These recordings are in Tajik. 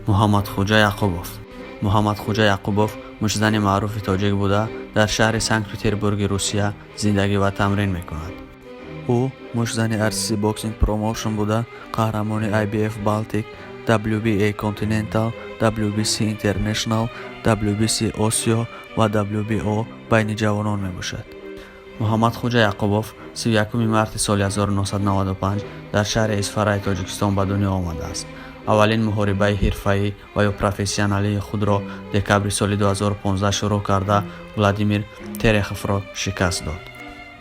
Муҳаммадхуҷа Яқубов. Муҳаммадхуҷа Яқубов муштзани маъруфи тоҷик буда, дар шаҳри Санкт Петербурги Русия зиндагӣ ва тамрин мекунад. Ӯ муштзани RCC Boxing Promotion буда, қаҳрамони IBF Baltic, WBA Continental, WBC International, WBC Осиё ва WBO байни ҷавонон мебошад. Муҳаммадхуҷа Яқубов 31 марти соли 1995 дар шаҳри Исфараи Тоҷикистон ба дунё омадааст. Аввалин муҳорибаи ҳирфаӣ ва ё профессионалии худро декабри соли 2015 шурӯъ карда, Владимир Тереховро шикаст дод.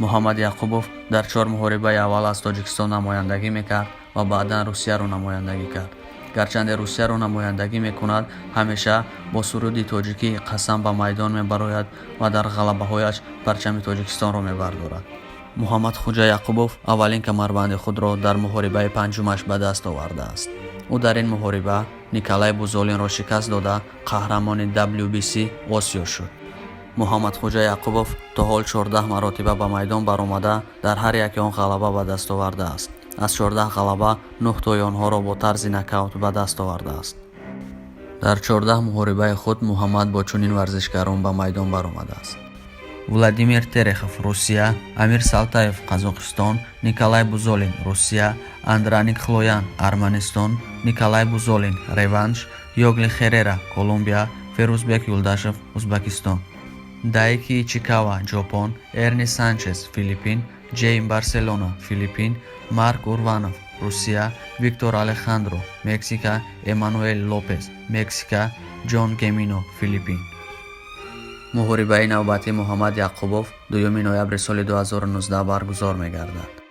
Муҳаммад Яқубов дар чор муҳорибаи аввал аз Тоҷикистон намояндагӣ мекард ва баъдан Русияро намояндагӣ кард. Гарчанде Русияро намояндагӣ мекунад, ҳамеша бо суруди тоҷикии «Қасам» ба майдон мебарояд ва дар ғалабаҳояш парчами Тоҷикистонро мебардорад. Муҳаммадхуҷа Яқубов аввалин камарбанди худро дар муҳорибаи панҷумаш ба даст овардааст. Ӯ дар ин муҳориба Николай Бузолинро шикаст дода, қаҳрамони WBC Осиё шуд. Муҳаммадхуҷа Яқубов то ҳол 14 маротиба ба майдон баромада, дар ҳар яке он ғалаба ба даст овардааст. Аз 14 ғалаба нӯҳтои онҳоро бо тарзи нокаут ба даст овардааст. Дар 14 муҳорибаи худ Муҳаммад бо чунин варзишгарон ба майдон баромадааст: Владимир Терехов, Русия; Амир Салтаев, Қазоқистон; Николай Бузолин, Русия; Андраник Хлоян, Арманистон; Николай Бузолин, реванш; Йогли Херера, Колумбия; Ферузбек Юлдашев, Узбакистон; Даики Ичикава, Ҷопон; Эрни Санчес, Филиппин; Ҷейм Барселона, Филиппин; Марк Урванов, Русия; Виктор Алехандро, Мексика; Эммануэл Лопес, Мексика; Ҷон Гемино, Филиппин. Муҳорибаи навбатии Муҳаммад Яқубов 2 ноябри соли 2019 баргузор мегардад.